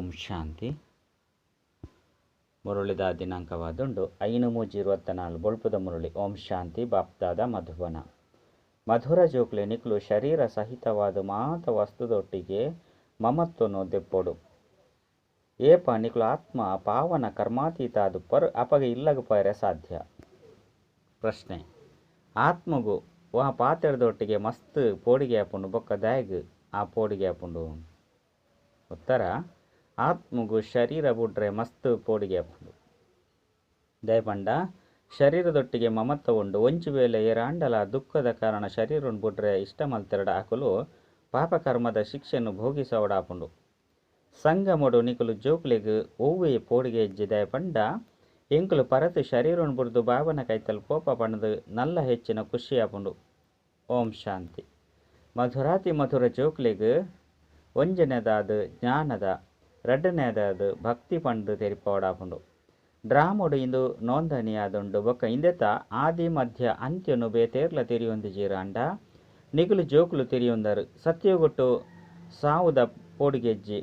ಓಂ ಶಾಂತಿ. ಮುರುಳಿದ ದಿನಾಂಕವಾದುಂಡು 5/3/24 ಬೊಳ್ಪುದ ಮುರುಳಿ. ಓಂ ಶಾಂತಿ. ಬಾಪ್ದಾದ ಮಧುಬನ. ಮಧುರ ಜೋಕ್ಲೆ ನಿಕ್ಲು ಶರೀರ ಸಹಿತವಾದ ಮಾತ ವಸ್ತುದೊಟ್ಟಿಗೆ ಮಮತ್ವನು ದೆಪ್ಪೊಡು. ಏಪ ನಿಕ್ಲು ಆತ್ಮ ಪಾವನ ಕರ್ಮಾತೀತ ಆದುಪ್ಪರ್ ಅಪಗ ಇಲ್ಲಗ ಪೋಯರೆ ಸಾಧ್ಯ. ಪ್ರಶ್ನೆ: ಆತ್ಮಗು ವಾ ಪಾತೆರದೊಟ್ಟಿಗೆ ಮಸ್ತ್ ಪೋಡಿಗೆ ಆಪುಂಡು ಬೊಕ್ಕ ದಾಯಗ್ ಆ ಪೋಡಿಗೆ ಆಪುಂಡು? ಉತ್ತರ: ಆತ್ಮಗು ಶರೀರ ಬುಡ್ರೆ ಮಸ್ತ್ ಪೋಡಿಗೆ ಆಪುಂಡು. ದಯಪಂಡ ಶರೀರದೊಟ್ಟಿಗೆ ಮಮತ್ವ ಉಂಡು. ಒಂಜಿ ವೇಳೆ ಏರಾಂಡಲ ದುಃಖದ ಕಾರಣ ಶರೀರನ್ ಬುಡ್ರೆ ಇಷ್ಟ ಮಲ್ತೆರಡ ಅಕುಲು ಪಾಪಕರ್ಮದ ಶಿಕ್ಷೆಯನ್ನು ಭೋಗಿಸವಡಾಪುಂಡು. ಸಂಗಮಡು ನಿಕುಲು ಜೋಕ್ಲೆಗ್ ಒವ್ವೆ ಪೋಡಿಗೆ ಇಜ್ಜಿ. ದಯಪಂಡ ಎಂಕುಲು ಪರತು ಶರೀರನ್ ಬುಡ್ದು ಬಾಬನ ಕೈತಲ್ ಪೋಪ ಪಂಡ್ದು ನಲ್ಲ ಹೆಚ್ಚಿನ ಖುಷಿ ಆಪುಂಡು. ಓಂ ಶಾಂತಿ. ಮಧುರಾತಿ ಮಧುರ ಜೋಕ್ಲೆಗ್ ಒಂಜನೇದಾದ ಜ್ಞಾನದ, ರಡ್ಡನೇದಾದ ಭಕ್ತಿ ಪಂಡ್ದು ತೆರಿಪವಡಾಪುಂಡು. ಡ್ರಾಮೊಡು ಇಂದು ನೋಂದಣಿಯಾದುಂಡು. ಬೊಕ್ಕ ಇಂದೆತ ಆದಿ ಮಧ್ಯ ಅಂತ್ಯನು ಬೇತೇರ್ಲ ತೆರಿಯೊಂದಿಜೀರ್ ಅಂಡ ನಿಕುಲು ಜೋಕುಲು ತೆರಿಯೊಂದರು. ಸತ್ಯಗೊಟ್ಟು ಸಾವುದ ಪೋಡಿಗೆಜ್ಜಿ.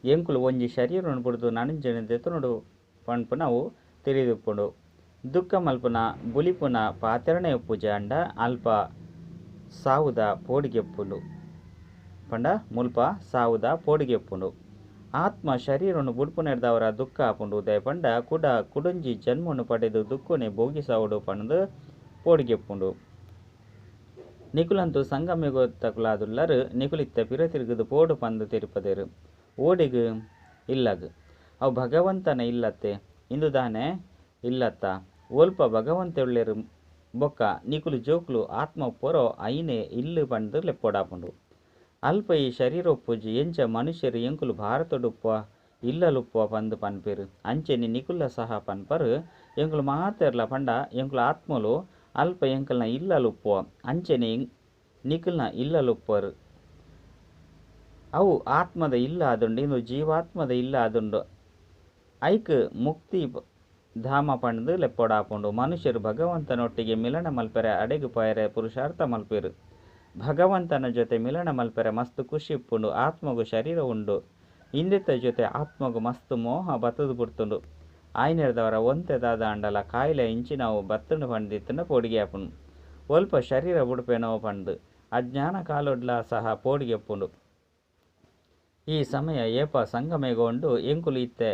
ಎಂಕುಲು ಒಂಜಿ ಶರೀರನ್ ಬುಡ್ದು ನನಂಜನೆ ದೆತೊನೊಡು ಪನ್ಪುನವು ತೆರಿದುಪ್ಪುಂಡು. ದುಃಖ ಮಲ್ಪುನ ಬುಲಿಪುನ ಪಾತೆರಣೆ ಉಪ್ಪುಜಿ ಅಂಡ ಅಲ್ಪ ಸಾವುದ ಪೋಡಿಗೆಪ್ಪುಂಡು. ಪಂಡ ಮುಲ್ಪ ಸಾವುದ ಪೋಡಿಗೆಪ್ಪುಂಡು. ಆತ್ಮ ಶರೀರನು ಬುಡ್ಪುನೆರ್ದವರ ದುಃಖ ಆಪುಂಡು. ದಯಪಂಡ ಕುಡ ಕುಡೊಂಜಿ ಜನ್ಮನು ಪಡೆದು ದುಃಖನೆ ಭೋಗಿಸವಡು ಪಂದ್ ಪೋಡಿಗೆಪ್ಪುಂಡು. ನಿಕುಲಂತು ಸಂಗಮಯುಗತಕುಲಾದುಲ್ಲರ್. ನಿಕುಲಿತ್ತ ಪಿರ ತಿರುಗುದು ಪೋಡು ಪಂದ್ ತೆರಿಪದೆರ್. ಓಡಿಗ್ ಇಲ್ಲಗ್. ಅವು ಭಗವಂತನ ಇಲ್ಲತ್ತೆ. ಇಂದು ದಾನೆ ಇಲ್ಲತ್ತ. ಒಲ್ಪ ಭಗವಂತೆ ಉಲ್ಲೆರ್ ಬೊಕ್ಕ ನಿಕುಲು ಜೋಕುಲು ಆತ್ಮ ಉಪ್ಪರೋ ಐನೆ ಇಲ್ಲು ಪಂದ್ ಲೆಪ್ಪೊಡಾಪುಂಡು. ಅಲ್ಪ ಈ ಶರೀರ ಉಪ್ಪುಜಿ. ಎಂಚ ಮನುಷ್ಯರು ಎಂಕುಲು ಭಾರತಡುಪ್ಪುವ ಇಲ್ಲಲುಪ್ಪುವ ಪಂದ್ ಪನ್ಪೆರ್ ಅಂಚೆನೆ ನಿಕುಲ್ಲ ಸಹ ಪನ್ಪರ್ ಎಂಕುಲು ಮಾತೆರ್ಲ ಪಂಡ ಎಂಕುಲು ಆತ್ಮಲು ಅಲ್ಪ ಎಂಕಲ್ನ ಇಲ್ಲಲುಪ್ಪುವ ಅಂಚೆನೆ ನಿಕುಲ್ನ ಇಲ್ಲಲುಪ್ಪರು. ಅವು ಆತ್ಮದ ಇಲ್ಲ ಆದುಂಡು. ಇಂದು ಜೀವಾತ್ಮದ ಇಲ್ಲ ಆದುಂಡು. ಐಕ್ ಮುಕ್ತಿ ಧಾಮ ಪಂಡ್ದು ಲೆಪ್ಪೊಡಾಪುಂಡು. ಮನುಷ್ಯರು ಭಗವಂತನೊಟ್ಟಿಗೆ ಮಿಲನ ಮಲ್ಪೆರೆ ಅಡೆಗ್ ಪೋಯರೆ ಪುರುಷಾರ್ಥ ಮಲ್ಪೆರು. ಭಗವಂತನ ಜೊತೆ ಮಿಲನ ಮಲ್ಪೆರೆ ಮಸ್ತ್ ಖುಷಿ ಉಪ್ಪುಂಡು. ಆತ್ಮಗು ಶರೀರ ಉಂಡು. ಇಂದೆತ ಜೊತೆ ಆತ್ಮಗು ಮಸ್ತ್ ಮೋಹ ಬತ್ತುದು ಬುಡ್ತುಂಡು. ಆಯ್ನೆರ್ದವರ ಒಂತೆ ದಾದಾಂಡಲ ಕಾಯಿಲೆ ಇಂಚಿನವು ಬತ್ತುಂಡು ಪಂದಿತ್ತುಂಡ ಪೋಡಿಗೆ ಆಪುಂಡು. ಒಲ್ಪ ಶರೀರ ಬುಡ್ಪೇನೋ ಪಂದು ಅಜ್ಞಾನ ಕಾಲೊಡ್ಲ ಸಹ ಪೋಡಿಗೆ ಉಪ್ಪುಂಡು. ಈ ಸಮಯ ಏಪ ಸಂಗಮಯುಗ ಉಂಡು. ಎಂಕುಲು ಇತ್ತೆ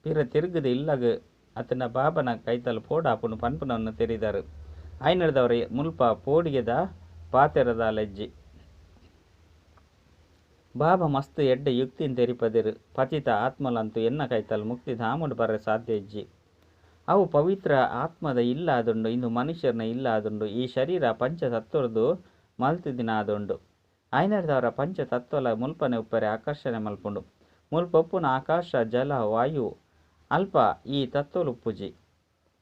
ಪಿರ ತಿರುಗುದು ಇಲ್ಲಗ್ ಅತ್ತಂಡ ಬಾಬನ ಕೈತಲ್ ಪೋಡಾಪುಂಡು ಪನ್ಪುನನ್ನು ತೆರಿದರು. ಆಯ್ನೆರ್ದವರ ಮುಲ್ಪ ಪೋಡಿಗೆದ ಪಾತೆರದ ಲೆಜ್ಜಿ. ಬಾಬಾ ಮಸ್ತ್ ಎಡ್ಡೆ ಯುಕ್ತಿನ್ ತೆರಿಪದೆರ್. ಪತಿತ ಆತ್ಮಲಂತು ಎನ್ನ ಕೈತಲ್ ಮುಕ್ತಿ ಧಾಮಡ್ ಬರರೆ ಸಾಧ್ಯ ಇಜ್ಜಿ. ಅವು ಪವಿತ್ರ ಆತ್ಮದ ಇಲ್ಲ ಆದುಂಡು. ಇಂದು ಮನುಷ್ಯರ್ನ ಇಲ್ಲ ಆದುಂಡು. ಈ ಶರೀರ ಪಂಚತತ್ವರ್ದು ಮಲ್ತಿದಿನ ಆದುಂಡು. ಆಯ್ನೆರ್ದವರ ಪಂಚತತ್ವಲ ಮುಲ್ಪನೆ ಉಪ್ಪರೆ ಆಕರ್ಷಣೆ ಮಲ್ಪುಂಡು. ಮುಲ್ಪ ಉಪ್ಪುನ ಆಕಾಶ ಜಲ ವಾಯು ಅಲ್ಪ ಈ ತತ್ವಲು ಉಪ್ಪುಜಿ.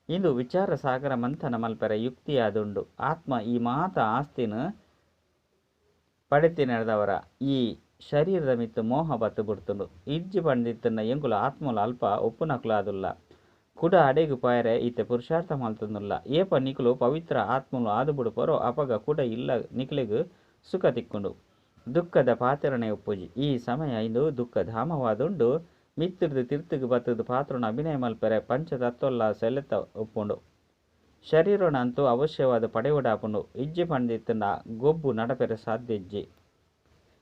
ಇಂದು ವಿಚಾರ ಸಾಗರ ಮಂಥನ ಮಲ್ಪೆರೆ ಯುಕ್ತಿ ಆದುಂಡು. ಆತ್ಮ ಈ ಮಾತ ಆಸ್ತಿನ ಪಡೆತಿನೆರ್ದವರ ಈ ಶರೀರದ ಮಿತ್ತ್ ಮೋಹ ಬತ್ತು ಬುಡ್ತುಂಡು. ಇಜ್ಜಿ ಪಂದಿತ್ತುಂಡ ಎಂಕುಲು ಆತ್ಮಲು ಅಲ್ಪ ಉಪ್ಪುನಕುಲು ಆದುಲ್ಲ. ಕುಡ ಅಡೆಗ್ ಪೋಯರೆ ಇತ್ತೆ ಪುರುಷಾರ್ಥ ಮಲ್ತೊಂದುಲ್ಲ. ಏಪ ನಿಕುಲು ಪವಿತ್ರ ಆತ್ಮಲು ಆದು ಬುಡ್ಪರೋ ಅಪಗ ಕುಡ ಇಲ್ಲ ನಿಕುಲೆಗ್ ಸುಖ ತಿಕ್ಕುಂಡು. ದುಃಖದ ಪಾತೆರಣೆ ಉಪ್ಪುಜಿ. ಈ ಸಮಯ ಇಂದು ದುಃಖಧಾಮವಾದುಂಡು. ಮಿತ್ತುರ್ದು ತಿರ್ತುಗು ಬತ್ತುದು ಪಾತ್ರನ ಅಭಿನಯ ಮಲ್ಪೆರೆ ಪಂಚತತ್ವಲ್ಲ ಸೆಲೆತ ಉಪ್ಪುಂಡು. ಶರೀರನಂತೂ ಅವಶ್ಯವಾದ ಪಡೆಯುವುದಾಪುಂಡು. ಇಜ್ಜಿ ಪಂದಿತ್ತುಂಡ ಗೊಬ್ಬು ನಡಪೆರೆ ಸಾಧ್ಯ ಇಜ್ಜಿ.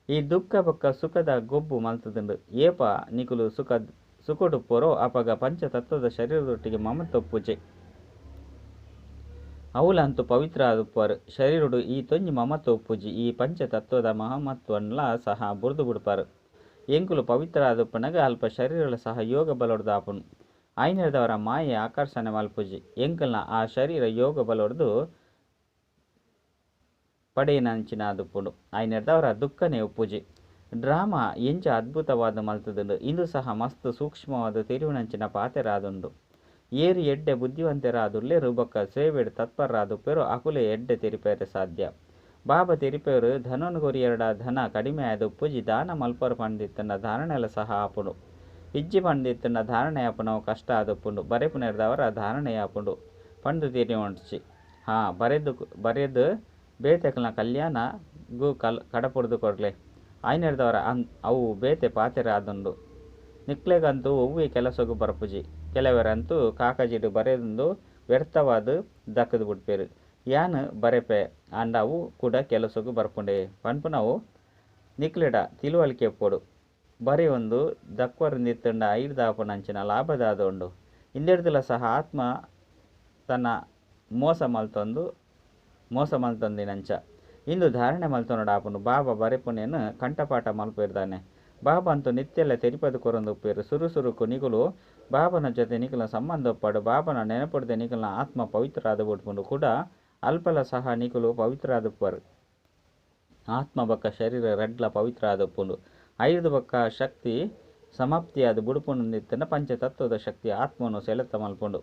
ಈ ದುಃಖ ಬೊಕ್ಕ ಸುಖದ ಗೊಬ್ಬು ಮಲ್ತುದುಂಡು. ಏಪ ನಿಕುಲು ಸುಖಡುಪ್ಪರೋ ಅಪಗ ಪಂಚತತ್ವದ ಶರೀರದೊಟ್ಟಿಗೆ ಮಮತ್ವ ಉಪ್ಪುಜಿ. ಅವುಲಂತೂ ಪವಿತ್ರ ಆದುಪ್ಪರು. ಶರೀರಡು ಈ ತೊಂಜಿ ಮಮತ್ವ ಉಪ್ಪುಜಿ. ಈ ಪಂಚತತ್ವದ ಮಹತ್ವನ್ಲ ಸಹ ಬುರ್ದು ಬುಡ್ಪರು. ಎಂಕುಲು ಪವಿತ್ರ ಆದುಪ್ಪನಗ ಅಲ್ಪ ಶರೀರಲ ಸಹ ಯೋಗ ಬಲೊಡ್ದು ಆಪುಂಡು. ಆಯ್ನೆರ್ದವರ ಮಾಯೆ ಆಕರ್ಷಣೆ ಮಲ್ಪುಜಿ. ಎಂಕಲ್ನ ಆ ಶರೀರ ಯೋಗ ಬಲೊಡ್ದು ಪಡೆಯಿನಂಚಿನ ಆದುಪ್ಪುಂಡು. ಆಯ್ನೆರ್ದವರ ದುಃಖನೇ ಉಪ್ಪುಜಿ. ಡ್ರಾಮಾ ಎಂಚ ಅದ್ಭುತವಾದ ಮಲ್ತುದುಂಡು. ಇಂದು ಸಹ ಮಸ್ತ್ ಸೂಕ್ಷ್ಮವಾದ ತೆರಿಯುನಂಚಿನ ಪಾತೆರ ಆದುಂಡು. ಏರು ಎಡ್ಡೆ ಬುದ್ಧಿವಂತೆರಾದುಲ್ಲೆರು ಬೊಕ್ಕ ಸೇವೆಡ್ ತತ್ಪರರಾದುಪ್ಪೆರು ಅಕುಲೇ ಎಡ್ಡೆ ತೆರಿಪೆರೆ ಸಾಧ್ಯ. ಬಾಬಾ ತೆರಿಪೆರು ಧನನು ಕೊರಿಯರಡ ಧನ ಕಡಿಮೆ ಆದುಪ್ಪುಜಿ. ದಾನ ಮಲ್ಪರು ಪಂದಿತ್ತುಂಡ ಧಾರಣೆಲ ಸಹ ಆಪುಂಡು. ಇಜ್ಜಿ ಪಂದಿತ್ತುಂಡ ಧಾರಣೆ ಆಪುನವು ಕಷ್ಟ ಆದುಪ್ಪುಂಡು. ಬರೆಪುನೆರ್ದವರ ಧಾರಣೆ ಆಪುಂಡು ಪಂದು ತೆರಿಯೊಂಡ್ಚಿ. ಹಾ ಬರೆದು ಬರೆದು ಬೇತೆಕಲ್ನ ಕಲ್ಯಾಣ ಗು ಕಡಪುಡ್ದು ಕೊರ್ಲೆ. ಆಯ್ನೆರ್ದವರ ಅವು ಬೇತೆ ಪಾತೆರ ಆದುಂಡು. ನಿಕ್ಲೆಗಂತೂ ಒವ್ವೇ ಕೆಲಸೊಗು ಬರ್ಪುಜಿ. ಕೆಲವೆರಂತೂ ಕಾಕಜಿಡ್ ಬರೆಯೊಂದು ವ್ಯರ್ಥವಾದ್ ದಕ್ಕದ್ ಬುಡ್ಪೆರ್. ಯಾನ್ ಬರೆಪೆ ಆಂಡ ಅವು ಕುಡ ಕೆಲಸೊಗು ಬರ್ಪುಂಡೇ ಪನ್ಪುನವು ನಿಕ್ಲೆಡ ತಿಳುವಳಿಕೆ ಉಪ್ಪೊಡು. ಬರೆಯೊಂದು ದಕ್ಕುವರ್ಂದಿತ್ತ್ಂಡ ಐಡ್ದ್ ಆಪುನಂಚಿನ ಲಾಭ ದಾದ ಉಂಡು. ಇಂದೆಡ್ದ್ಲ ಸಹ ಆತ್ಮ ತನ್ನ ಮೋಸ ಮಲ್ತೊಂದು ಮೋಸ ಮಲ್ತೊಂದಿನಂಚ. ಇಂದು ಧಾರಣೆ ಮಲ್ತೊನೊಡಾಪುಂಡು. ಬಾಬಾ ಬರೆಪುನೆನ್ ಕಂಠಪಾಠ ಮಲ್ಪುವೆರ್ ದಾನೆ. ಬಾಬಾ ಅಂತೂ ನಿತ್ಯಲ ತೆರಿಪಾದ್ ಕೊರೊಂದು ಉಪ್ಪುವೆರ್. ಸುರು ಸುರುಕು ನಿಕುಲು ಬಾಬನ ಜೊತೆ ನಿಕಲ್ನ ಸಂಬಂಧ ಉಪ್ಪಡ್. ಬಾಬನ ನೆನಪುಡ್ದೆ ನಿಕಲ್ನ ಆತ್ಮ ಪವಿತ್ರ ಆದ್ ಬುಡ್ಪುಂಡು. ಕುಡ ಅಲ್ಪಲ ಸಹ ನಿಕುಲು ಪವಿತ್ರ ಆದುಪ್ಪರ್. ಆತ್ಮ ಬೊಕ್ಕ ಶರೀರ ರಡ್ಡ್ಲ ಪವಿತ್ರ ಆದುಪ್ಪುಂಡು. ಐಡ್ದ್ ಬೊಕ್ಕ ಶಕ್ತಿ ಸಮಾಪ್ತಿಯಾದ್ ಬುಡ್ಪುಂಡು ಪಂಚತತ್ವದ ಶಕ್ತಿ ಆತ್ಮನು ಸೆಳೆತ ಮಲ್ಪುಂಡು.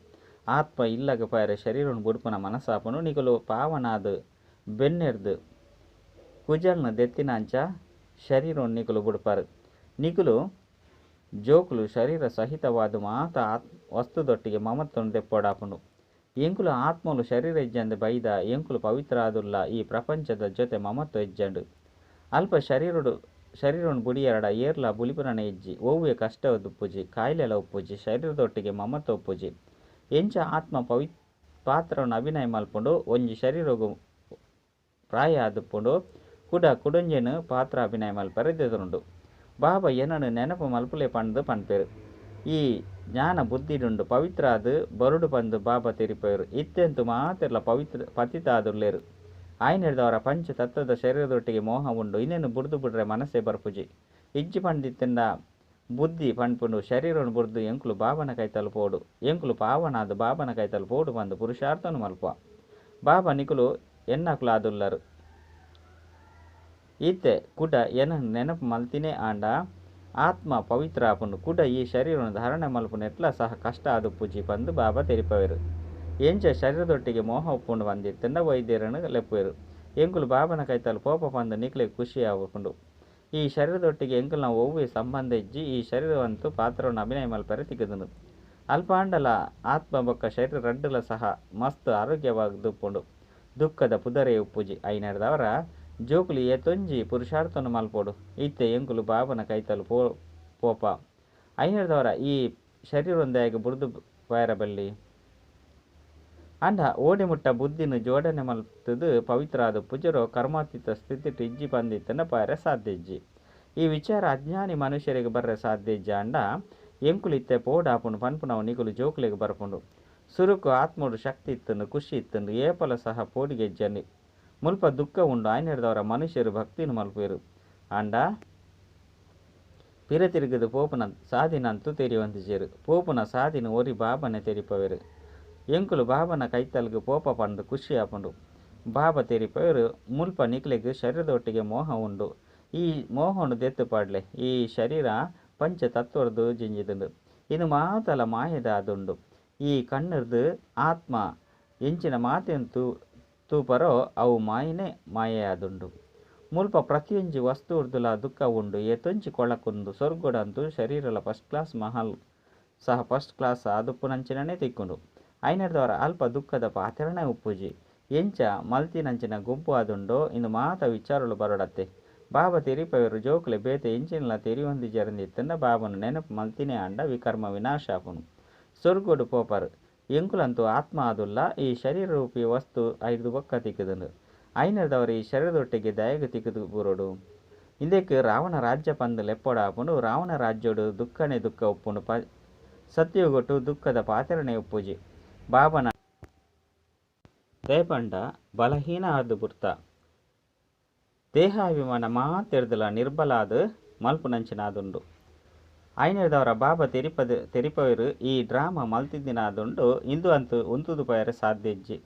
ಆತ್ಮ ಇಲ್ಲಗ್ ಪೋಯೆರೆ ಶರೀರನ್ ಬುಡ್ಪುನ ಮನಸ್ಸಾಪುಂಡು. ನಿಕುಲು ಪಾವನಾದ್ ಬೆನ್ನೆರ್ದ್ ಕುಜಲ್ನ್ ದೆತ್ತಿನಂಚ ಶರೀರನ್ ನಿಕುಲು ಬುಡ್ಪರ್. ನಿಕುಲು ಜೋಕುಲು ಶರೀರ ಸಹಿತವಾದ್ ಮಾತ ವಸ್ತುದೊಟ್ಟಿಗೆ ಮಮತ್ವನ್ ದೆಪ್ಪೊಡಾಪುಂಡು. ಎಂಕುಲು ಆತ್ಮಲು ಶರೀರ ಇಜ್ಜಂದೆ ಬೈದ ಎಂಕುಲು ಪವಿತ್ರ ಆದುಲ್ಲ. ಈ ಪ್ರಪಂಚದ ಜೊತೆ ಮಮತ್ವ ಇಜ್ಜಂಡ್. ಅಲ್ಪ ಶರೀರಡ್ ಶರೀರನ್ ಬುಡಿಯರಡ ಏರ್ಲಾ ಬುಲಿಪುನನೇ ಇಜ್ಜಿ. ಒವ್ವೇ ಕಷ್ಟ ಉಪ್ಪುಜಿ, ಕಾಯಿಲೆಲ ಉಪ್ಪುಜಿ, ಶರೀರದೊಟ್ಟಿಗೆ ಮಮತ್ವ ಉಪ್ಪುಜಿ. ಎಂಚ ಆತ್ಮ ಪಾತ್ರವನ್ನು ಅಭಿನಯ ಮಲ್ಪುಂಡು. ಒಂಜಿ ಶರೀರೊಗು ಪ್ರಾಯ ಆದುಪ್ಪುಂಡು. ಕುಡ ಕುಡೊಂಜೆನ್ ಪಾತ್ರ ಅಭಿನಯ ಮಲ್ಪರೆ ದೆತೊನುಂಡು. ಬಾಬಾ ಎನನ್ ನೆನಪು ಮಲ್ಪುಲೆ ಪಂದ್ ಪನ್ಪೆರ್. ಈ ಜ್ಞಾನ ಬುದ್ಧಿಡುಂಡು. ಪವಿತ್ರ ಆದ್ ಬರೊಡು ಪಂದ್ ಬಾಬಾ ತೆರಿಪಾಯೆರ್. ಇತ್ತೆಂತು ಮಾತೆರ್ಲ ಪವಿತ್ರ ಪತಿತ ಆದುಲ್ಲೆರ್. ಆಯಿನೆಡ್ದಾವರ ಪಂಚ ತತ್ವದ ಶರೀರದೊಟ್ಟಿಗೆ ಮೋಹ ಉಂಡು. ಇಂದೆನ್ ಬುಡ್ದು ಬುಡ್ರೆ ಮನಸ್ಸೇ ಬರ್ಪುಜಿ. ಇಜ್ಜಿ ಪಂದಿತ್ತಂಡ ಬುದ್ಧಿ ಪನ್ಪುಂಡು ಶರೀರನ್ ಬುಡ್ದು ಎಂಕುಲು ಬಾಬನ ಕೈತಲ್ ಪೋಡು. ಎಂಕುಲು ಪಾವನಾದ್ ಬಾಬನ ಕೈತಲ್ ಪೋಡು ಪಂದ್ ಪುರುಷಾರ್ಥನ್ ಮಲ್ಪುವ. ಬಾಬಾ ನಿಕುಲು ಎನ್ನಕುಲು ಆದುಲ್ಲರ್. ಇತ್ತೆ ಕುಡ ಎನನ್ ನೆನಪು ಮಲ್ತಿನೇ ಆಂಡ ಆತ್ಮ ಪವಿತ್ರ ಆಪುಂಡು. ಕುಡ ಈ ಶರೀರನ್ ಧಾರಣೆ ಮಲ್ಪುನೆಟ್ಲ ಸಹ ಕಷ್ಟ ಆದುಪ್ಪುಜಿ ಪಂದ್ ಬಾಬಾ ತೆರಿಪಾವೆರ್. ಎಂಚ ಶರೀರದೊಟ್ಟಿಗೆ ಮೋಹ ಉಪ್ಪುಂಡು ಪಂದಿತ್ತಂಡ ವೈದ್ಯೆರೆನ್ ಲೆಪ್ಪುವೆರ್. ಎಂಕುಲು ಬಾಬನ ಕೈತಲ್ ಪೋಪ ಪಂದ್ ನಿಕ್ಲೆಗ್ ಖುಷಿ ಆಪುಂಡು. ಈ ಶರೀರದೊಟ್ಟಿಗೆ ಎಂಕಲ್ನ ಒವ್ವೇ ಸಂಬಂಧ ಇಜ್ಜಿ. ಈ ಶರೀರವಂತೂ ಪಾತ್ರವನ್ನು ಅಭಿನಯ ಮಲ್ಪರೆ ತಿಕ್ಕುದುಂಡು. ಅಲ್ಪಾಂಡಲ ಆತ್ಮ ಬೊಕ್ಕ ಶರೀರ ರಡ್ಡಲ ಸಹ ಮಸ್ತ್ ಆರೋಗ್ಯವಾದ್ ಉಪ್ಪುಂಡು. ದುಃಖದ ಪುದರೇ ಉಪ್ಪುಜಿ. ಐನೆಡ್ದಾವರ ಜೋಕುಲು ಏತೊಂಜಿ ಪುರುಷಾರ್ಥನ್ ಮಲ್ಪೊಡು. ಇತ್ತೆ ಎಂಕುಲು ಬಾಬನ ಕೈತಲ್ ಪೋಪ. ಐನೆಡ್ದಾವರ ಈ ಶರೀರೊಂದಾಯಗ್ ಬುಡ್ದು ಪೋಯೆರೆ ಬಲ್ಲಿ. ಆಂಡ ಓಡೆ ಮುಟ್ಟ ಬುದ್ಧಿನ್ ಜೋಡಣೆ ಮಲ್ತುದು ಪವಿತ್ರ ಆದುಪ್ಪುಜೆರೋ ಕರ್ಮಾತೀತ ಸ್ಥಿತಿಟ್ ಇಜ್ಜಿ ಪಂದಿತ್ತಂಡ ಪೋಯೆರೆ ಸಾಧ್ಯ ಇಜ್ಜಿ. ಈ ವಿಚಾರ ಅಜ್ಞಾನಿ ಮನುಷ್ಯರಿಗೆ ಬರ್ರೆ ಸಾಧ್ಯ ಇಜ್ಜಿ. ಆಂಡ ಎಂಕುಲು ಇತ್ತೆ ಪೋಡಾಪುಂಡು ಪನ್ಪುನವು ನಿಕುಲು ಜೋಕುಲೆಗ್ ಬರ್ಪುಂಡು. ಸುರುಕು ಆತ್ಮಡು ಶಕ್ತಿ ಇತ್ತುಂಡು, ಖುಷಿ ಇತ್ತುಂಡು. ಏಪಲ ಸಹ ಪೋಡಿಗೆ ಇಜ್ಜಂಡಿ. ಮುಲ್ಪ ದುಃಖ ಉಂಡು. ಆಯಿನೆಡ್ದಾವರ ಮನುಷ್ಯರು ಭಕ್ತಿನ್ ಮಲ್ಪುವೆರ್. ಆಂಡ ಪಿರ ತಿರುಗುದು ಪೋಪುನ ಸಾದಿನಂತೂ ತೆರಿಯೊಂದಿಜೆರ್. ಪೋಪುನ ಸಾದಿನ ಒರಿ ಬಾಬನೆ ತೆರಿಪಾವೆರ್. ಎಂಕುಲು ಬಾಬನ ಕೈತಲ್ಗ್ ಪೋಪ ಪಂದ್ ಖುಷಿ ಆಪುಂಡು. ಬಾಬಾ ತೆರಿಪಾವೆರ್ ಮುಲ್ಪ ನಿಕ್ಲೆಗ್ ಶರೀರದೊಟ್ಟಿಗೆ ಮೋಹ ಉಂಡು. ಈ ಮೋಹನು ದೆತ್ತ್ ಪಾಡ್ಲೆ. ಈ ಶರೀರ ಪಂಚ ತತ್ವರ್ದ್ ಜಿಂಜಿದುಂಡು. ಇಂದು ಮಾತಲ ಮಾಯೆದ ಆದುಂಡು. ಈ ಕಣ್ಣುರ್ದು ಆತ್ಮ ಎಂಚಿನ ಮಾತೆನ್ ತೂಪರೋ ಅವು ಮಾಯೆನೇ ಮಾಯೆಯಾದುಂಡು. ಮುಲ್ಪ ಪ್ರತಿಯೊಂಜಿ ವಸ್ತುರ್ದುಲ ದುಃಖ ಉಂಡು. ಏತೊಂಜಿ ಕೊಳಕುಂಡು. ಸ್ವರ್ಗಡಂತೂ ಶರೀರಲ ಫಸ್ಟ್ ಕ್ಲಾಸ್ ಮಹಲ್ ಸಹ ಫಸ್ಟ್ ಕ್ಲಾಸ್ ಆದುಪ್ಪುನಂಚಿನನೇ ತಿಕ್ಕುಂಡು. ಐನೆಡ್ದಾವರ ಅಲ್ಪ ದುಃಖದ ಪಾತೆರನೇ ಉಪ್ಪುಜಿ. ಎಂಚ ಮಲ್ತಿನಂಚಿನ ಗೊಬ್ಬು ಆದುಂಡೋ ಇಂದು ಮಾತ ವಿಚಾರಲು ಬರೊಡತ್ತೆ. ಬಾಬಾ ತೆರಿಪಾವೆರ್ ಜೋಕುಲೆ ಬೇತೆ ಎಂಚಿನಲ ತೆರಿಯೊಂದಿಜೆರಂದಿತ್ತಂಡ ಬಾಬನ ನೆನಪು ಮಲ್ತಿನೇ ಆಂಡ ವಿಕರ್ಮ ವಿನಾಶ ಆಪುಂಡು. ಸ್ವರ್ಗಡ್ ಪೋಪರ್. ಎಂಕುಲಂತೂ ಆತ್ಮ ಆದುಲ್ಲ. ಈ ಶರೀರ ರೂಪಿ ವಸ್ತು ಐಡ್ದ್ ಬೊಕ್ಕ ತಿಕ್ಕುದುಂಡು. ಐನೆಡ್ದಾವರ ಈ ಶರೀರದೊಟ್ಟಿಗೆ ದಯಗ್ ತಿಕ್ಕುದು ಬುರೊಡು. ಇಂದೆಕ್ ರಾವಣ ರಾಜ್ಯ ಪಂದ್ ಲೆಪ್ಪೊಡಾಪುಂಡು. ರಾವಣ ರಾಜ್ಯಡ್ ದುಃಖನೇ ದುಃಖ ಉಪ್ಪುಂಡು. ಸತ್ಯಯುಗಟ್ ದುಃಖದ ಪಾತೆರನೇ ಉಪ್ಪುಜಿ. ಬಾಬನ ದಯಪಂಡ ಬಲಹೀನ ಆದ್ ಬುಡ್ತ. ದೇಹಾಭಿಮಾನ ಮಾತೆರ್ದಲ ನಿರ್ಬಲ ಆದ್ ಮಲ್ಪುನಂಚಿನಾದುಂಡು. ಐನೆಡ್ದಾವರ ಬಾಬಾ ತೆರಿಪವೆರ್ ಈ ಡ್ರಾಮಾ ಮಲ್ತಿದಿನಾದುಂಡು. ಇಂದು ಅಂತು ಉಂತುದು ಪೋಯೆರೆ ಸಾಧ್ಯ ಇಜ್ಜಿ.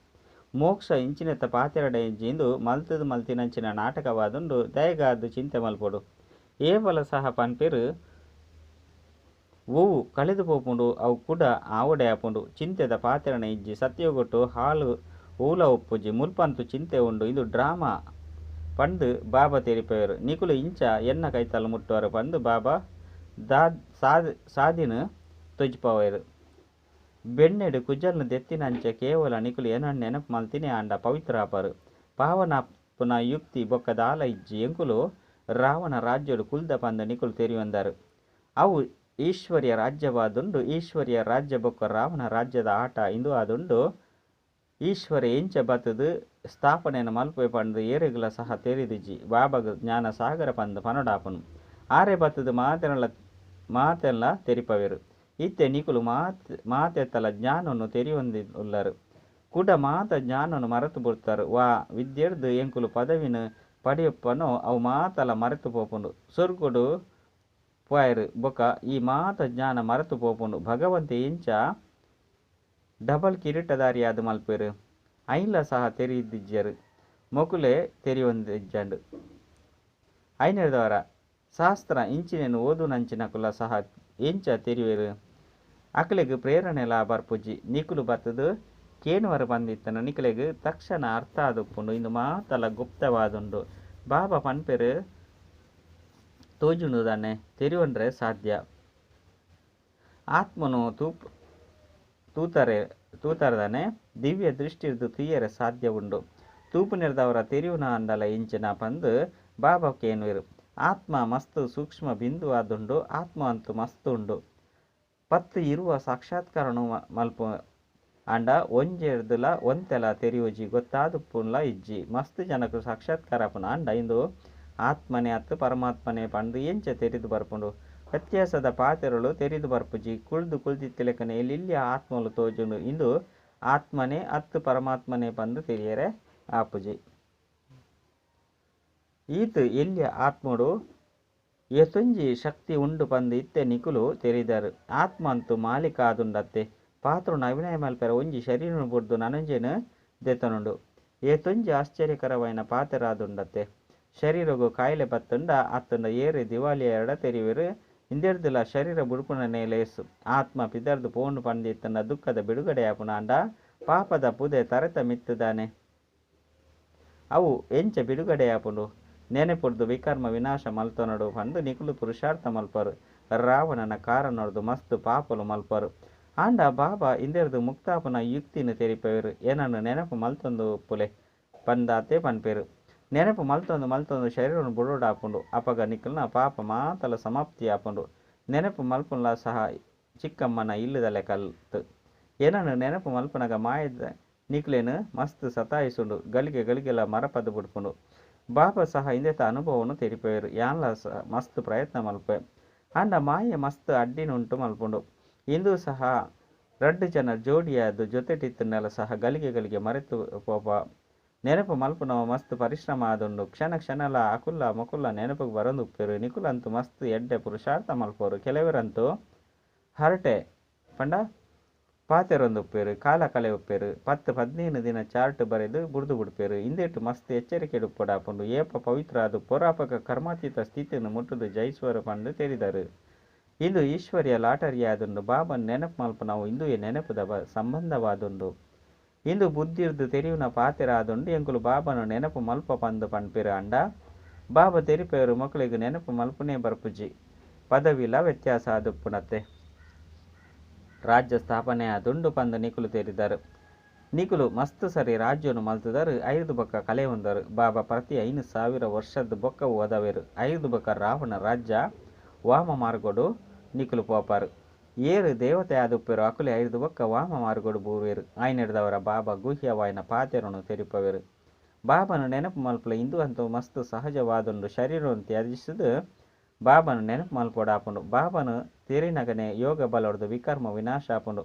ಮೋಕ್ಷ ಇಂಚಿನೆತ್ತ ಪಾತೆರಡ ಇಜ್ಜಿ. ಇಂದು ಮಲ್ತುದು ಮಲ್ತಿನಂಚಿನ ನಾಟಕವಾದುಂಡು. ದಯಗಾದ್ ಚಿಂತೆ ಮಲ್ಪೊಡು. ಏಪಲ ಸಹ ಪನ್ಪೆರ್ ಒವು ಕಳೆದು ಪೋಪುಂಡು ಅವು ಕುಡ ಆವೊಡೆ ಆಪುಂಡು. ಚಿಂತೆದ ಪಾತೆರನೆ ಇಜ್ಜಿ. ಸತ್ಯಯುಗಟ್ ಹಾಳು ಒವುಲ ಉಪ್ಪುಜಿ. ಮುಲ್ಪಂತು ಚಿಂತೆ ಉಂಡು. ಇಂದು ಡ್ರಾಮಾ ಪಂದ್ ಬಾಬಾ ತೆರಿಪಾವೆರ್. ನಿಕುಲು ಇಂಚ ಎನ್ನ ಕೈತಲ್ ಮುಟ್ಟುವರ್ ಪಂದ್ ಬಾಬಾ ಸಾದಿನ್ ತೋಜಿಪಾವೆರ್. ಬೆಣ್ಣೆಡ್ ಕುಜಲ್ನ್ ದೆತ್ತಿನಂಚ ಕೇವಲ ನಿಕುಲು ಎನನ್ ನೆನಪು ಮಲ್ತಿನೇ ಆಂಡ ಪವಿತ್ರ ಆಪರ್. ಪಾವನಾಪುನ ಯುಕ್ತಿ ಬೊಕ್ಕ ದಾಲ ಇಜ್ಜಿ. ಎಂಕುಲು ರಾವಣ ರಾಜ್ಯಡ್ ಕುಲ್ದ ಪಂದ್ ನಿಕುಲು ತೆರಿಯೊಂದರ್. ಅವು ಈಶ್ವರ್ಯ ರಾಜ್ಯವಾದುಂಡು. ಈಶ್ವರ್ಯ ರಾಜ್ಯ ಬೊಕ್ಕ ರಾವಣ ರಾಜ್ಯದ ಆಟ ಇಂದು ಆದುಂಡು. ಈಶ್ವರ ಎಂಚ ಬತ್ತದು ಸ್ಥಾಪನೆಯನ್ನು ಮಲ್ಪೆ ಪಂದು ಏರೆಗ್ಲ ಸಹ ತೆರಿದಿಜಿ. ಬಾಬಾಗ ಜ್ಞಾನ ಸಾಗರ ಪಂದು ಪನೊಡಾಪುನು. ಆರೆ ಬತ್ತದು ಮಾತೆಲ್ಲ ತೆರಿಪವೇರು. ಇತ್ತೆ ನಿಕುಲು ಮಾತೆತ್ತಲ ಜ್ಞಾನವನ್ನು ತೆರಿಯೊಂದು ಉಲ್ಲರು. ಕುಡ ಮಾತ ಜ್ಞಾನವನ್ನು ಮರೆತು ಬಿಡ್ತಾರೆ. ವಾ ವಿದ್ಯೆರ್ದು ಎಂಕುಲು ಪದವಿನ ಪಡೆಯಪ್ಪನೋ ಅವು ಮಾತಲ ಮರೆತು ಪೋಪುಂಡು. ಸ್ವರ್ಗಡು ಪೋಯರು ಬೊಕ ಈ ಮಾತ ಜ್ಞಾನ ಮರೆತು ಪೋಪುಂಡು. ಭಗವಂತೆ ಎಂಚ ಡಬಲ್ ಕಿರೀಟಧಾರಿಯಾದ ಮಲ್ಪೇರು ಐನ್ಲ ಸಹ ತೆರಿದಿಜ್ಜರು. ಮೊಕುಲೆ ತೆರಿಯೊಂದಿಜ್ಜಂಡು. ಐನೆರ್ದವರ ಶಾಸ್ತ್ರ ಇಂಚಿನೇನು ಓದು ನಂಚಿನಕುಲ ಸಹ ಎಂಚ ತೆರಿವೇರು. ಅಕಲೆಗ್ ಪ್ರೇರಣೆಲಾ ಬರ್ಪುಜಿ. ನಿಕುಲು ಬತ್ತದು ಕೇನುವರ ಬಂದಿತ್ತನ ನಿಕಲೆಗ್ ತಕ್ಷಣ ಅರ್ಥ ಆದುಪ್ಪುಂಡು. ಇಂದು ಮಾತಲ ಗುಪ್ತವಾದುಂಡು. ಬಾಬಾ ಪನ್ಪೇರು ತೋಜುಂಡು ದಾನೆ ತೆರಿಯೊಂಡ್ರೆ ಸಾಧ್ಯ. ಆತ್ಮನು ತೂತರದಾನೆ ದಿವ್ಯ ದೃಷ್ಟಿರ್ದು ತುಯ್ಯರೆ ಸಾಧ್ಯ ಉಂಡು. ತೂಪುನಿರ್ದವರ ತೆರಿಯುನ ಅಂಡಲ ಇಂಚಿನ ಪಂದು ಬಾಬಾ ಕೇನುವೆರು. ಆತ್ಮ ಮಸ್ತ್ ಸೂಕ್ಷ್ಮ ಬಿಂದು ಆದುಂಡು. ಆತ್ಮ ಅಂತೂ ಮಸ್ತ್ ಉಂಡು. ಪತ್ತು ಇರುವ ಸಾಕ್ಷಾತ್ಕಾರನು ಮಲ್ಪ ಆಂಡ ಒಂಜೆರ್ದುಲ ಒಂತೆಲ ತೆರಿಯುಜಿ, ಗೊತ್ತಾದುಪ್ಪುನ್ಲ ಇಜ್ಜಿ. ಮಸ್ತ್ ಜನಕ್ಕೆ ಸಾಕ್ಷಾತ್ಕಾರ ಆಪುಂಡು. ಆಂಡ ಇಂದು ಆತ್ಮನೇ ಅತ್ತು ಪರಮಾತ್ಮನೇ ಪಂದು ಎಂಚ ತೆರಿದು ಬರ್ಪುಂಡು. ವ್ಯತ್ಯಾಸದ ಪಾತೆರಳು ತೆರಿದು ಬರ್ಪುಜಿ. ಕುಳ್ದು ಕುಳ್ದಿತ್ತಿಲೆಕ್ಕನೆ ಎಲ್ಲಿಯ ಆತ್ಮಲು ತೋಜುಂಡು. ಇಂದು ಆತ್ಮನೇ ಅತ್ತು ಪರಮಾತ್ಮನೇ ಪಂದು ತೆರಿಯರೆ ಆಪುಜಿ. ಈತ ಎಲ್ಲಿಯ ಆತ್ಮಡು ಎತೊಂಜಿ ಶಕ್ತಿ ಉಂಡು ಪಂದು ಇತ್ತೆ ನಿಕುಲು ತೆರಿದರು. ಆತ್ಮ ಅಂತೂ ಮಾಲೀಕ ಆದುಂಡತ್ತೆ. ಪಾತ್ರನ ಅಭಿನಯ ಮಲ್ಪೆರ ಒಂಜಿ ಶರೀರನು ಬುಡ್ದು ನನೊಂಜೆನು ದೆತೊನುಂಡು. ಏತೊಂಜಿ ಆಶ್ಚರ್ಯಕರವಾಯಿನ ಪಾತ್ರ ಆದುಂಡತ್ತೆ. ಶರೀರಗು ಕಾಯಿಲೆ ಬತ್ತುಂಡ ಅತ್ತುಂಡ ಏರೆ ದಿವಾಳಿಯ ಎರಡ ತೆರಿವೆರು. ಇಂದೆರ್ದುಲ ಶರೀರ ಬುಡುಪುನನೇ ಲೇಸು. ಆತ್ಮ ಪಿದರ್ದು ಪೋಂಡು ಪಂದಿತ್ತುಂಡ ದುಃಖದ ಬಿಡುಗಡೆ ಆಪುನ. ಆಂಡ ಪಾಪದ ಪುದೆ ತರೆತ ಮಿತ್ತುದಾನೆ ಅವು ಎಂಚ ಬಿಡುಗಡೆ ಆಪುಂಡು. ನೆನೆಪುರ್ದು ವಿಕರ್ಮ ವಿನಾಶ ಮಲ್ತೊನಡು ಪಂದು ನಿಕುಲು ಪುರುಷಾರ್ಥ ಮಲ್ಪರು. ರಾವಣನ ಕಾರಣೊರ್ದು ಮಸ್ತ್ ಪಾಪಲು ಮಲ್ಪರು. ಆಂಡ ಬಾಬಾ ಇಂದೆರ್ದು ಮುಕ್ತಾಪನ ಯುಕ್ತಿನ ತೆರಿಪೇರು. ಏನನ್ನು ನೆನಪು ಮಲ್ತೊಂದು ಪುಲೆ ಪಂದಾತೆ ಪನ್ಪೇರು. ನೆನಪು ಮಲ್ತೊಂದು ಮಲ್ತೊಂದು ಶರೀರವನ್ನು ಬುಡೋಡಾಪುಂಡು. ಅಪಗ ನಿಕುಲ್ನ ಪಾಪ ಮಾತಲ ಸಮಾಪ್ತಿ ಆಪುಂಡು. ನೆನಪು ಮಲ್ಪುನ್ಲ ಸಹ ಚಿಕ್ಕಮ್ಮನ ಇಲ್ಲದಲೆ ಕಲ್ತು. ಏನನ್ನು ನೆನಪು ಮಲ್ಪನಗ ಮಾಯದ ನಿಕ್ಲೇನು ಮಸ್ತ್ ಸತಾಯಿಸುಂಡು. ಗಳಿಗೆ ಗಳಿಗೆಲ್ಲ ಮರಪದ ಬುಡ್ಪುಂಡು. ಬಾಬಾ ಸಹ ಇಂದೆತ ಅನುಭವವನ್ನು ತೆರಿಪೇರು. ಯಾನ್ಲ ಮಸ್ತ್ ಪ್ರಯತ್ನ ಮಲ್ಪೆ. ಆಂಡ ಮಾಯೆ ಮಸ್ತ್ ಅಡ್ಡಿನುಂಟು ಮಲ್ಪುಂಡು. ಇಂದು ಸಹ ರಡ್ಡು ಜನ ಜೋಡಿಯಾದ ಜೊತೆಟಿತ್ತುಂಡಲ ಸಹ ಗಳಿಗೆ ಗಳಿಗೆ ಮರೆತು ಪೋಪ. ನೆನಪು ಮಲ್ಪುನವ ಮಸ್ತ್ ಪರಿಶ್ರಮ ಆದುಂಡು. ಕ್ಷಣ ಕ್ಷಣಲ ಅಕುಲ್ಲ ಮಕುಲ್ಲ ನೆನಪುಗ್ ಬರೊಂದು ಉಪ್ಪೇರು. ನಿಕುಲಂತೂ ಮಸ್ತ್ ಎಡ್ಡೆ ಪುರುಷಾರ್ಥ ಮಲ್ಪೋರು. ಕೆಲವರಂತೂ ಹರಟೆ ಪಂಡ ಪಾತೆರೊಂದು ಉಪ್ಪೇರು, ಕಾಲ ಕಲೆ ಉಪ್ಪೇರು. 10-15 ದಿನ ಚಾರ್ಟ್ ಬರೆದು ಬುಡ್ದು ಬಿಡ್ಪೇರು. ಇಂದೇಟು ಮಸ್ತ್ ಎಚ್ಚರಿಕೆ ಉಪ್ಪೊಡಾಪುಂಡು. ಏಪ ಪವಿತ್ರ ಅದು ಪೊರಾಪಕ ಕರ್ಮಾತೀತ ಸ್ಥಿತಿಯನ್ನು ಮುಟ್ಟುದು ಜೈಸ್ವರ ಪಂದು ತೆರಿದರು. ಇಂದು ಈಶ್ವರ್ಯ ಲಾಟರಿ ಆದುಂಡು. ಬಾಬನ್ ನೆನಪು ಮಲ್ಪುನವು ಇಂದುವೆ ನೆನಪುದ ಸಂಬಂಧವಾದುಂಡು. ಇಂದು ಬುದ್ಧಿರ್ದು ತೆರಿಯುನ ಪಾತೆರ ಆದುಂಡು. ಎಂಕುಲು ಬಾಬನು ನೆನಪು ಮಲ್ಪ ಪಂದು ಪನ್ಪೇರು. ಅಂಡ ಬಾಬಾ ತೆರಿಪೇರು ಮಕ್ಕಳಿಗೆ ನೆನಪು ಮಲ್ಪುನೇ ಬರ್ಪುಜಿ. ಪದವಿಲ ವ್ಯತ್ಯಾಸ ಆದುಪ್ಪುನತ್ತೆ. ರಾಜ್ಯ ಸ್ಥಾಪನೆ ಆದುಂಡು ಪಂದು ನಿಕುಲು ತೆರಿದರು. ನಿಕುಲು ಮಸ್ತ್ ಸರಿ ರಾಜ್ಯನು ಮಲ್ತದರು. 5 ಬೊಕ್ಕ ಕಲೆ ಹೊಂದರು. ಬಾಬಾ ಪ್ರತಿ 5000 ವರ್ಷದ ಬೊಕ್ಕ ಓದವೇರು. 5 ಬೊಕ್ಕ ರಾವಣ ರಾಜ್ಯ ವಾಮ ಮಾರ್ಗೋಡು ನಿಕುಲು ಪೋಪಾರು. ಏರು ದೇವತೆ ಆದುಪ್ಪೇರು ಅಕುಲೆ 5 ಬೊಕ್ಕ ವಾಮ ಮಾರ್ಗೋಡು ಬೂರ್ವೇರು. ಆಯ್ನೆಡ್ದವರ ಬಾಬಾ ಗುಹ್ಯವಾಯಿನ ಪಾತೆರನು ತೆರಿಪವೇರು. ಬಾಬನು ನೆನಪು ಮಲ್ಪಲ ಇಂದು ಅಂತೂ ಮಸ್ತ್ ಸಹಜವಾದುಂಡು. ಶರೀರವನ್ನು ತ್ಯಜಿಸಿದು ಬಾಬನು ನೆನಪು ಮಲ್ಪೊಡಾಪುಂಡು. ಬಾಬನು ತೆರಿನಗನೆ ಯೋಗ ಬಲೊಡ್ದು ವಿಕರ್ಮ ವಿನಾಶ ಆಪುಂಡು.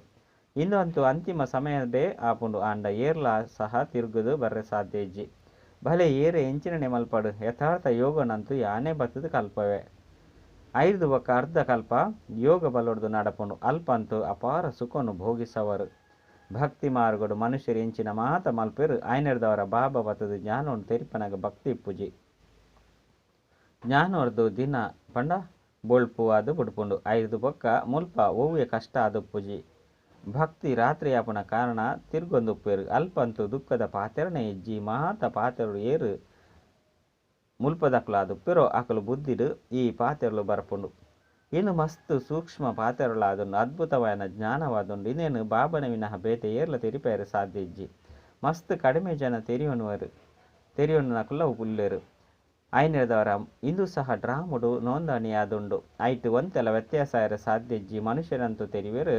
ಇಂದು ಅಂತೂ ಅಂತಿಮ ಸಮಯದೇ ಆಪುಂಡು. ಆಂಡ ಏರ್ಲ ಸಹ ತಿರುಗುದು ಬರ್ರೆ ಸಾಧ್ಯ ಇಜ್ಜಿ. ಭಲೆ ಏರೆ ಎಂಚಿನನೆ ಮಲ್ಪಡು ಯಥಾರ್ಥ ಯೋಗನಂತೂ ಯಾನೇ ಬತ್ತದು ಕಲ್ಪವೆ. 5 ಬೊಕ್ಕ ಅರ್ಧ ಕಲ್ಪ ಯೋಗ ಬಲೊಡ್ದು ನಡಪುಂಡು. ಅಲ್ಪ ಅಂತೂ ಅಪಾರ ಸುಖವನ್ನು ಭೋಗಿಸವರು. ಭಕ್ತಿ ಮಾರ್ಗಡು ಮನುಷ್ಯರು ಎಂಚಿನ ಮಾತ ಮಲ್ಪೇರು. ಆಯ್ನೆರ್ದವರ ಬಾಬಾ ಬತ್ತದು ಜ್ಞಾನವನ್ನು ತೆರಿಪನಾಗ ಭಕ್ತಿ ಇಪ್ಪುಜಿ. ಜ್ಞಾನವರ್ದು ದಿನ ಪಂಡ ಬೊಳ್ಪು ಅದು ಬುಡ್ಪುಂಡು. 5 ಬೊಕ್ಕ ಮುಲ್ಪ ಒವ್ವೆ ಕಷ್ಟ ಆದುಪ್ಪುಜಿ. ಭಕ್ತಿ ರಾತ್ರಿ ಆಪುನ ಕಾರಣ ತಿರ್ಗೊಂದುಪ್ಪೇರು. ಅಲ್ಪ ಅಂತೂ ದುಃಖದ ಪಾತೆರನೆ ಇಜ್ಜಿ. ಮಾತ ಪಾತೆರಳು ಏರು ಮುಲ್ಪದಕ್ಲು ಆದುಪ್ಪೇರೋ ಅಕಲು ಬುದ್ಧಿಡು ಈ ಪಾತೆರಳು ಬರ್ಪುಂಡು. ಇನ್ನು ಮಸ್ತ್ ಸೂಕ್ಷ್ಮ ಪಾತೆರಳಾದುಂಡು. ಅದ್ಭುತವಾದ ಜ್ಞಾನವಾದುಂಡು. ಇನ್ನೇನು ಬಾಬನ ವಿನಃ ಬೇತೆ ಏರ್ಲ ತೆರಿಪೇರೆ ಸಾಧ್ಯ ಇಜ್ಜಿ. ಮಸ್ತ್ ಕಡಿಮೆ ಜನ ತೆರಿಯೊನುವರು. ತೆರಿಯೊನುನಕುಲ ಉಲ್ಲೇರು. ಐನೆದವರ ಇಂದು ಸಹ ಡ್ರಾಮುಡು ನೋಂದಣಿಯಾದುಂಡು. ಐಟ್ ಒಂತೆಲ ವ್ಯತ್ಯಾಸ ಆಯೆರೆ ಸಾಧ್ಯ ಇಜ್ಜಿ. ಮನುಷ್ಯರಂತೂ ತೆರಿವೆರು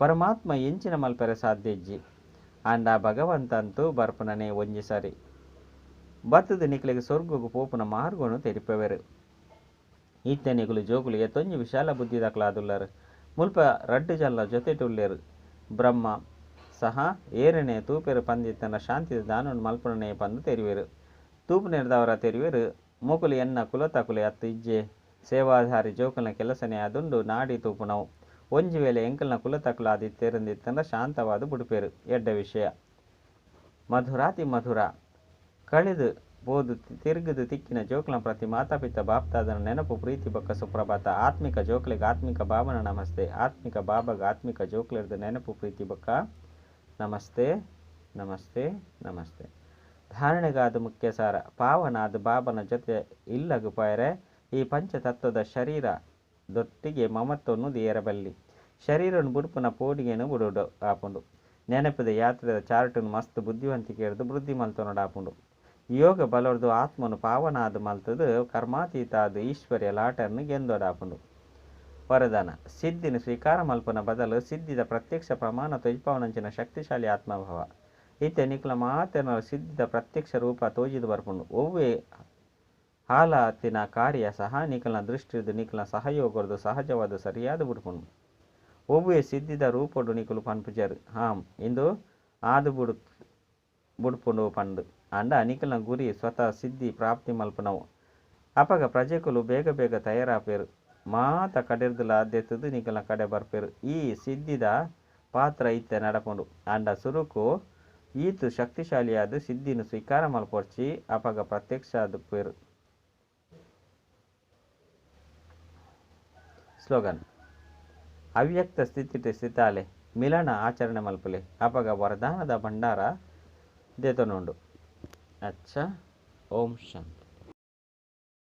ಪರಮಾತ್ಮ ಎಂಚಿನ ಮಲ್ಪೆರೆ ಸಾಧ್ಯ ಇಜ್ಜಿ. ಆಂಡ ಭಗವಂತಂತೂ ಬರ್ಪುನನೇ ಒಂಜಿ ಸರಿ ಬತ್ತದ ನಿಕ್ಲೆಗ್ ಸೊರ್ಗಗ್ ಪೋಪುನ ಮಾರ್ಗನು ತೆರಿಪವೆರು. ಇತ್ತೆ ನಿಕುಲು ಜೋಕುಲು ಏತೊಂಜಿ ವಿಶಾಲ ಬುದ್ಧಿದಕುಲಾದುಲ್ಲರ್. ಮುಲ್ಪ ರಡ್ಡ್ ಜನಲ ಜೊತೆಟ್ ಉಲ್ಲೆರ್. ಬ್ರಹ್ಮ ಸಹ ಏರೆನೆ ತೂಪೆರ್ ಪಂದಿತ್ತನ ಶಾಂತಿದ ದಾನನ್ ಮಲ್ಪುನನೇ ಪಂದ್ ತೆರಿವೆರ್. ತೂಪುನೆರ್ದಾವರ ತೆರಿವೆರ್ ಮೊಕುಲು ಎನ್ನ ಕುಲತಕುಲೆ ಅತ್ತ್ ಇಜ್ಜೆ. ಸೇವಾಧಾರಿ ಜೋಕುಲ್ನ ಕೆಲಸನೇ ಆದುಂಡು ನಾಡಿ ತೂಪುನವು. ಒಂಜಿ ವೇಳೆ ಎಂಕಲ್ನ ಕುಲತಕುಲಾದಿತ್ತೆರಂದಿತ್ತಂಡ ಶಾಂತವಾದ್ ಬುಡ್ಪೆರ್. ಎಡ್ಡೆ ವಿಷಯ. ಮಧುರಾತಿ ಮಧುರ ಕಳೆದು ಪೋದು ತಿರುಗುದು ತಿಕ್ಕಿನ ಜೋಕುಲ್ನ ಪ್ರತಿ ಮಾತಾಪಿತ ಬಾಪ್ತಾದನ ನೆನಪು ಪ್ರೀತಿ ಬೊಕ್ಕ ಸುಪ್ರಭಾತ. ಆತ್ಮಿಕ ಜೋಕುಲೆಗ್ ಆತ್ಮಿಕ ಬಾಬನ ನಮಸ್ತೆ. ಆತ್ಮಿಕ ಬಾಬಾಗ ಆತ್ಮಿಕ ಜೋಕುಲೆರ್ದ್ ನೆನಪು ಪ್ರೀತಿ ಬೊಕ್ಕ ನಮಸ್ತೆ ನಮಸ್ತೆ ನಮಸ್ತೆ. ಧಾರಣೆಗಾದ ಮುಖ್ಯ ಸಾರ ಪಾವನಾದ ಬಾಬನ ಜೊತೆ ಇಲ್ಲಗ್ ಪೋಯರೆ ಈ ಪಂಚತತ್ವದ ಶರೀರ ದೊಟ್ಟಿಗೆ ಮಮತ್ವನು ದಿಯರಬಲ್ಲಿ. ಶರೀರನ್ ಬುಡ್ಪುನ ಪೋಡಿಗೆನು ಬುಡುಡು ಆಪುಂಡು. ನೆನಪುದ ಯಾತ್ರೆದ ಚಾರ್ಟನ್ ಮಸ್ತ್ ಬುದ್ಧಿವಂತಿಕೆರ್ದ್ ವೃದ್ಧಿ ಮಲ್ತೊನೊಡಾಪುಂಡು. ಯೋಗ ಬಲೊರ್ದು ಆತ್ಮನು ಪಾವನಾದ್ ಮಲ್ತದು ಕರ್ಮಾತೀತಾದ್ ಈಶ್ವರ್ಯ ಲಾಟರ್ನ್ ಗೆಂದೊಡಾಪುಂಡು. ವರದಾನ ಸಿದ್ಧಿನ ಸ್ವೀಕಾರ ಮಲ್ಪುನ ಬದಲು ಸಿದ್ಧಿದ ಪ್ರತ್ಯಕ್ಷ ಪ್ರಮಾಣ ತೊಜಪಾವನಂಚಿನ ಶಕ್ತಿಶಾಲಿ ಆತ್ಮಭಾವ. ಇತ್ತೆ ನಿಕ್ಲ ಮಾತೆರ್ನ ಸಿದ್ಧಿದ ಪ್ರತ್ಯಕ್ಷ ರೂಪ ತೋಜಿದ್ ಬರ್ಪುಂಡು. ಒವ್ವೇ ಹಾಲಾತಿನ ಕಾರ್ಯ ಸಹ ನಿಕಲ್ನ ದೃಷ್ಟಿರ್ದು ನಿಕಲ್ನ ಸಹಯೋಗರ್ದು ಸಹಜವಾದ ಸರಿಯಾದ ಬುಡ್ಪುಂಡು. ಒವ್ವೇ ಸಿದ್ಧಿದ ರೂಪೊಡು ನಿಕುಲು ಪನ್ಪುಜರ್ ಹಾಂ ಇಂದು ಆದು ಬುಡ್ಪುಂಡು ಪಂದ್. ಆಂಡ ನಿಕಲ್ನ ಗುರಿ ಸ್ವತಃ ಸಿದ್ಧಿ ಪ್ರಾಪ್ತಿ ಮಲ್ಪುನವು. ಅಪಗ ಪ್ರಜೆಕುಲು ಬೇಗ ಬೇಗ ತಯಾರಾಪೆರ್. ಮಾತ ಕಡೆರ್ದುಲಾ ದೆತ್ತುದು ನಿಕಲ್ನ ಕಡೆ ಬರ್ಪೆರ್. ಈ ಸಿದ್ಧಿದ ಪಾತ್ರ ಇತ್ತೆ ನಡಪುಂಡು. ಆಂಡ ಸುರುಕು ಈತ್ ಶಕ್ತಿಶಾಲಿಯಾದ್ ಸಿದ್ಧಿನ್ ಸ್ವೀಕಾರ ಮಲ್ಪೊಡ್ಚಿ ಅಪಗ ಪ್ರತ್ಯಕ್ಷ ಆದುಪ್ಪೆರ್. ಸ್ಲೋಗನ್ ಅವ್ಯಕ್ತ ಸ್ಥಿತಿಟ್ ಸ್ಥಿತಾಲೆ ಮಿಲನ ಆಚರಣೆ ಮಲ್ಪುಲೆ ಅಪಗ ವರದಾನದ ಭಂಡಾರ ದೆತೊನುಂಡು. ಅಚ್ಚ ಓಂ ಶಾಂತಿ.